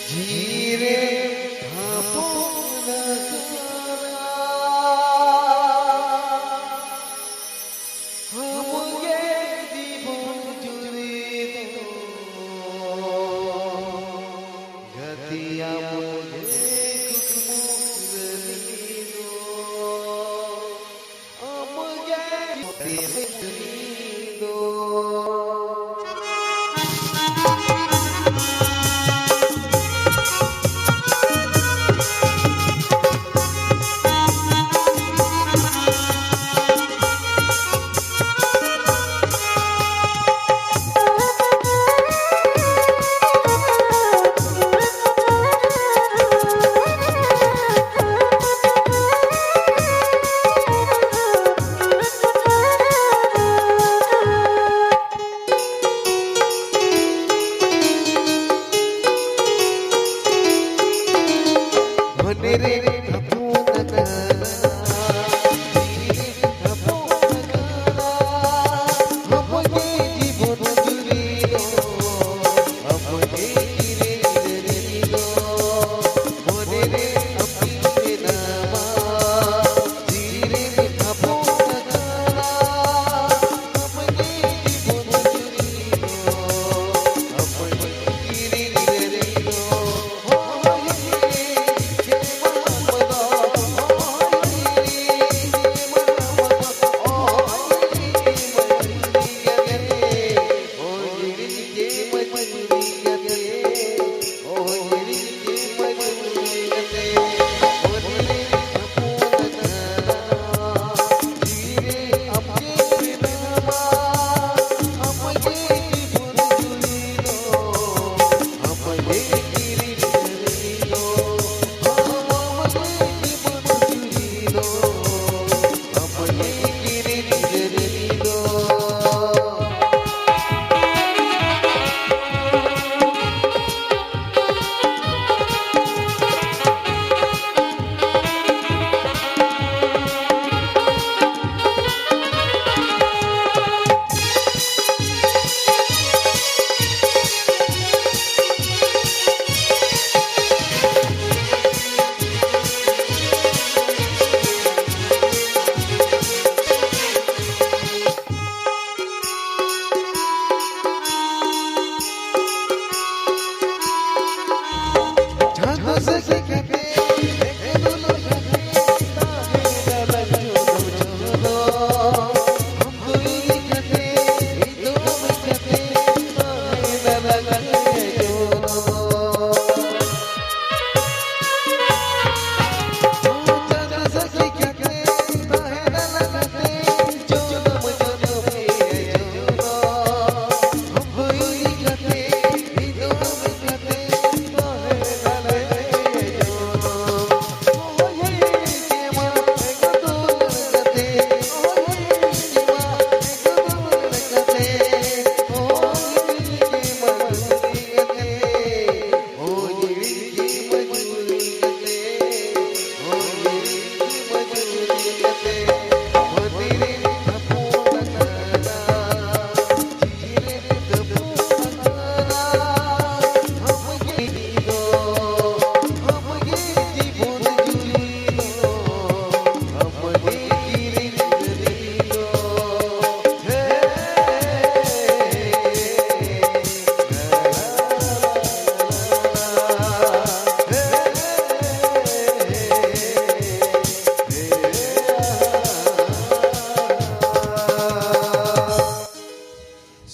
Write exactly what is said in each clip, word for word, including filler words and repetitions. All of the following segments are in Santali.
ᱡᱤᱣᱤ ᱨᱮ ᱦᱟᱯᱚᱱ ᱟᱠᱟᱱᱟ, ᱟᱢᱜᱮ ᱡᱤᱵᱚᱱ ᱡᱩᱨᱤ ᱫᱚ, ᱜᱟᱛᱮ ᱟᱢᱜᱮ ᱠᱩᱠᱢᱩ ᱨᱟᱹᱱᱤ ᱫᱚ᱾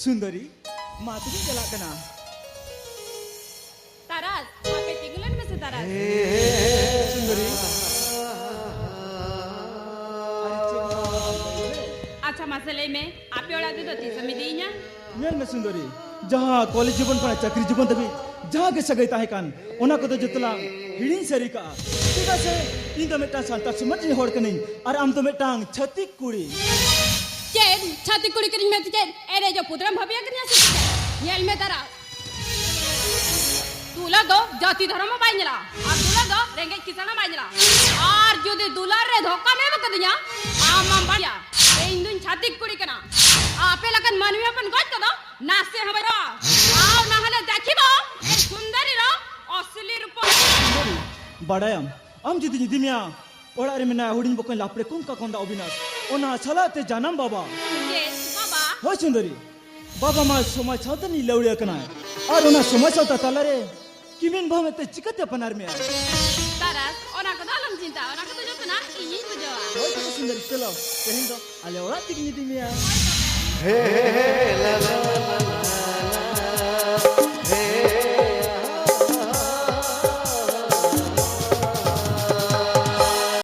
ᱥᱩᱱᱫᱚᱨᱤ, ᱢᱟ ᱛᱚᱵᱮᱧ ᱪᱟᱞᱟᱜ ᱠᱟᱱᱟ᱾ ᱛᱟᱨᱟᱥ, ᱟᱯᱮ ᱛᱤᱸᱜᱩ ᱞᱮᱱ ᱢᱮᱥᱮ ᱛᱟᱨᱟᱥ᱾ ᱥᱩᱱᱫᱚᱨᱤ᱾ ᱟᱪᱪᱷᱟ, ᱢᱟᱥᱮ ᱞᱟᱹᱭ ᱢᱮ, ᱟᱯᱮ ᱚᱲᱟᱜ ᱛᱮᱫᱚ ᱛᱤᱥᱮᱢ ᱤᱫᱤᱭᱤᱧᱟ? ᱧᱮᱞ ᱢᱮ ᱥᱩᱱᱫᱚᱨᱤ, ᱡᱟᱦᱟᱸ ᱠᱚᱞᱮᱡᱽ ᱡᱤᱵᱚᱱ ᱠᱷᱚᱱᱟᱜ ᱪᱟᱹᱠᱨᱤ ᱡᱤᱵᱚᱱ ᱫᱷᱟᱹᱵᱤᱡ ᱡᱟᱦᱟᱸ ᱜᱮ ᱥᱟᱹᱜᱟᱹᱭ ᱛᱟᱦᱮᱸ ᱠᱟᱱ, ᱚᱱᱟ ᱠᱚᱫᱚ ᱡᱚᱛᱚ ᱞᱟᱝ ᱦᱤᱲᱤᱧ ᱥᱟᱹᱨᱤ ᱠᱟᱜᱼᱟ᱾ ᱪᱮᱫᱟᱜ ᱥᱮ ᱤᱧ ᱫᱚ ᱢᱤᱫᱴᱟᱝ ᱥᱟᱱᱛᱟᱲ ᱥᱚᱢᱟᱡᱽ ᱨᱤᱱ ᱦᱚᱲ ᱠᱟᱹᱱᱟᱹᱧ ᱟᱨ ᱟᱢ ᱫᱚ ᱢᱤᱫᱴᱟᱝ ᱪᱷᱟᱹᱛᱤᱠ ᱠᱩᱲᱤ᱾ ᱪᱮᱫ ᱪᱷᱟᱹᱛᱤᱠ ᱠᱩᱲᱤ ᱠᱟᱹᱱᱟᱹᱧ ᱢᱮᱱᱛᱮ ᱪᱮᱫ ᱮᱲᱮ ᱡᱚ ᱯᱩᱛᱲᱟᱹᱢ ᱵᱷᱟᱹᱵᱤᱭᱟ ᱠᱟᱹᱫᱤᱧᱟ ᱥᱮ ᱪᱮᱫ? ᱧᱮᱞ ᱢᱮ ᱛᱟᱨᱟ, ᱫᱩᱞᱟᱹᱲ ᱫᱚ ᱡᱟᱹᱛᱤ ᱫᱷᱚᱨᱚᱢ ᱦᱚᱸ ᱵᱟᱭ ᱧᱮᱞᱟ, ᱟᱨ ᱫᱩᱞᱟᱹᱲ ᱫᱚ ᱨᱮᱸᱜᱮᱡ ᱠᱤᱥᱟᱹᱬ ᱦᱚᱸ ᱵᱟᱭ ᱧᱮᱞᱟ᱾ ᱟᱨ ᱡᱩᱫᱤ ᱫᱩᱞᱟᱹᱲ ᱨᱮ ᱫᱷᱳᱠᱟᱢ ᱮᱢ ᱠᱟᱫᱤᱧᱟ, ᱟᱢ ᱢᱟᱢ ᱵᱟᱲᱟᱭᱟ ᱤᱧ ᱫᱩᱧ ᱪᱷᱟᱹᱛᱤᱠ ᱠᱩᱲᱤ ᱠᱟᱱᱟ᱾ ᱟᱯᱮ ᱞᱮᱠᱟᱱ ᱢᱟᱹᱱᱢᱤ ᱦᱚᱯᱚᱱ ᱜᱚᱡ ᱠᱚᱫᱚ ᱱᱟᱥᱮ ᱦᱚᱸ ᱵᱟᱭ ᱨᱚᱲᱟ᱾ ᱟᱨ ᱱᱟᱦᱟᱞᱮ ᱫᱮᱠᱷᱤᱵᱚ ᱥᱩᱱᱫᱚᱨᱤ ᱨᱚ ᱚᱥᱞᱤ ᱨᱩᱯᱚ᱾ ᱵᱟᱲᱟᱭᱟᱢ, ᱟᱢ ᱡᱩᱫᱤᱧ ᱤᱫᱤ ᱢᱮᱭᱟ, ᱚᱲᱟᱜ ᱨᱮ ᱢᱮᱱᱟᱭᱟ ᱦᱩᱰᱤᱧ ᱵᱚᱠᱚᱧ ᱞᱟᱯᱲᱮ ᱠᱚᱝᱠᱟ ᱠᱚᱸᱫᱟ ᱚᱵᱤᱱᱟᱥ, ᱚᱱᱟ ᱥᱟᱞᱟᱜ ᱛᱮ ᱡᱟᱱᱟᱢ ᱵᱟᱵᱟ᱾ ᱪᱮᱫ ᱵᱟᱵᱟ? ᱦᱳᱭ ᱥᱩᱱᱫᱚᱨᱤ, ᱵᱟᱵᱟ ᱢᱟ ᱥᱚᱢᱟᱡᱽ ᱥᱟᱶᱛᱟ ᱨᱤᱱᱤᱡ ᱞᱟᱹᱣᱲᱤᱭᱟᱹ ᱠᱟᱱᱟᱭ, ᱟᱨ ᱚᱱᱟ ᱥᱚᱢᱟᱡᱽ ᱥᱟᱶᱛᱟ ᱛᱟᱞᱟᱨᱮ ᱠᱤᱢᱤᱱ ᱵᱟᱹᱦᱩ ᱢᱮᱱᱛᱮ ᱪᱤᱠᱟᱹᱛᱮ ᱟᱯᱱᱟᱨ ᱢᱮᱭᱟ? ᱛᱟᱨᱟᱥ, ᱚᱱᱟ ᱠᱚᱫᱚ ᱟᱞᱚᱢ ᱪᱤᱱᱛᱟᱹᱜᱼᱟ, ᱚᱱᱟ ᱠᱚᱫᱚ ᱡᱚᱛᱚᱱᱟᱜ ᱤᱧᱤᱧ ᱵᱩᱡᱷᱟᱹᱣᱟ᱾ ᱦᱳᱭ ᱛᱚᱵᱮ ᱥᱩᱱᱫᱚᱨᱤ, ᱪᱚᱞᱚ, ᱛᱮᱦᱮᱧ ᱫᱚ ᱟᱞᱮ ᱚᱲᱟᱜ ᱛᱮᱜᱮᱧ ᱤᱫᱤ ᱢᱮᱭᱟ᱾